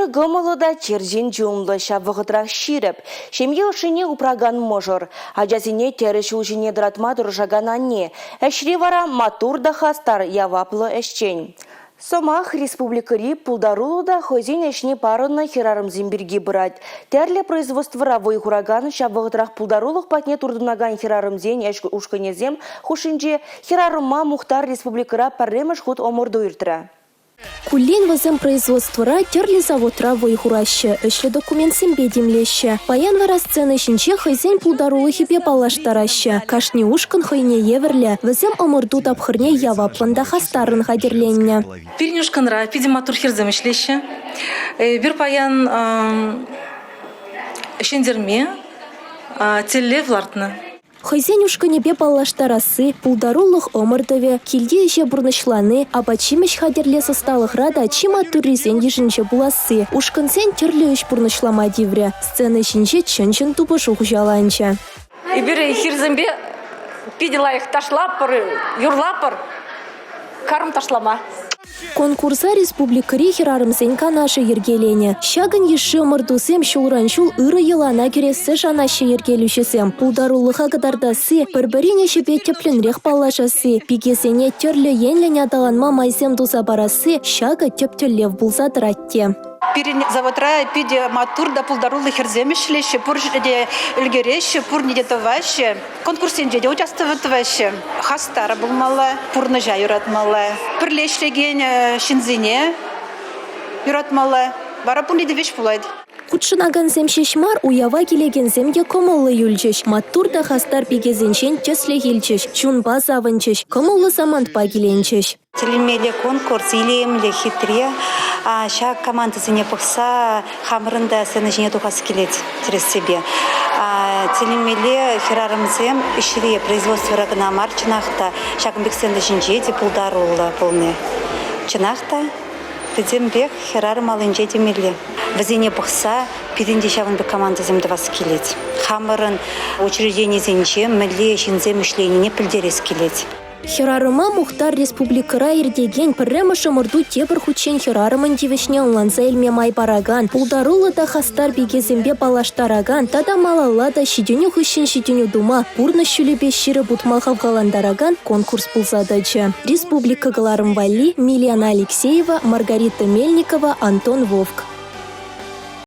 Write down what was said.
Ырӑ кӑмӑллӑ та черчен чунлӑ, ҫав вӑхӑтрах ҫирӗп. Ҫемье ӑшшине упракан мӑшӑр. Ачасене тӗрӗс ҫул ҫине тӑратма тӑрӑшакан анне. Ӗҫре вара маттур та хастар, яваплӑ ӗҫчен. Сӑмах республикӑри пултаруллӑ та хӑйсен ӗҫне парӑннӑ хӗрарӑмсем пирки пырать. Тӗрлӗ производствӑра вӑй хуракан, ҫав вӑхӑтрах пултарулӑх патне туртӑнакан хӗрарӑмсен ӗҫ ушкӑнӗсем хушшинче «Хӗрарӑма мухтар» республикӑра пӗрремӗш хут ӑмӑрту иртрӗ. Куллен вӗсем производствӑра, тӗрлӗ заводра вӑй хураҫҫӗ, ӗҫлӗ документсемпе тимлеҫҫӗ. Паян вара сцена ҫинче хӑйсен пултарулӑхӗпе паллаштараҫҫӗ. Кашни ушкӑн хӑйне евӗрлӗ, вӗсем ӑмӑрту тапхӑрне яваплӑн та хастаррӑн хатӗрленнӗ. Пирӗн ушкӑнра питӗ маттур хӗрсем ӗҫлеҫҫӗ. Эпир паян ҫӗнтерме тӗллев лартнӑ. Хӑйсен ушкӑнӗпе паллаштарасси, пултарулӑх ӑмӑртӑвӗ, килти ӗҫе пурнӑҫлани, апат-ҫимӗҫ хатӗрлес ӑсталӑхра та чи маттуррисен йышӗнче пуласси. Ушкӑнсен тӗрлӗ ӗҫ пурнӑҫлама тиврӗ. Сцена ҫинче чӑн-чӑн тупӑшу хуҫаланчӗ. Эпир хирсемпе питӗ лайӑх ташлатпӑр, юрлатпӑр, карм ташлама. Конкурса республикӑри хӗрарӑмсен канашӗ йӗркеленӗ. Ҫакӑн йышши ӑмӑртусем ҫулран-ҫул ырӑ йӑлана кӗрессе шанаҫҫӗ йӗркелӳҫӗсем. Пултарулӑха кӑтартасси, пӗр-пӗрин ӗҫӗпе тӗплӗнрех паллашасси, пикесене тӗрлӗ енлӗн аталанма майсем туса парасси ҫакӑ тӗп тӗллев пулса тӑрать те. Пирӗн заводра питӗ маттур та пултаруллӑ хӗрсем ӗҫлеҫҫӗ, пур ҫӗрте ӗлкӗреҫҫӗ, пурне те тӑваҫҫӗ. Конкурссенче те участвовать тӑваҫҫӗ. Хастар пулмалла, пурнӑҫа юратмалла, пӗрле ӗҫлекен ҫынсене юратмалла. Вара пурне те веҫ пулать. Хутшӑнакансем ҫеҫ мар, уява килекенсем те кӑмӑллӑ юлчӗҫ. Маттур та хастар пикесенчен тӗслӗх илчӗҫ, чунпа савӑнчӗҫ, кӑмӑллӑ самантпа киленчӗҫ. Тӗлӗнмелле конкурс, илемлӗ, хитре. Ҫак командӑсене пӑхса хамӑрӑн та сцена ҫине тухас килет тӗрӗссипе. Тӗлӗнмелле хӗрарӑмсем ӗҫре, производствӑра кӑна мар, чӑнах та, ҫакӑн пек сцена ҫинче те пултаруллӑ пулни. Чӑнах та, пӗтӗмпех хӗрарӑм аллинче темелле. Вӗсене пӑхса пирӗн те ҫавӑн пек командӑсем тӑвас килет. Хамӑрӑн учрежденисенче мӗнле ҫынсем ӗҫленине пӗлтерес килет. Хӗрарӑма мухтар республикӑра иртекен пӗрремӗш ӑмӑрту тепӗр хутчен хӗрарӑмӑн тивӗҫне ӑнланса илме май паракан, пултаруллӑ та хастар пикесемпе паллаштаракан тата малалла та ҫитӗнӳ хыҫҫӑн ҫитӗнӳ тума, пурнӑҫ ҫулӗпе ҫирӗп утма хавхалантаракан конкурс пулса тӑчӗ. Республика кӑларӑм валли Милена Алексеева, Маргарита Мельникова, Антон Вовк.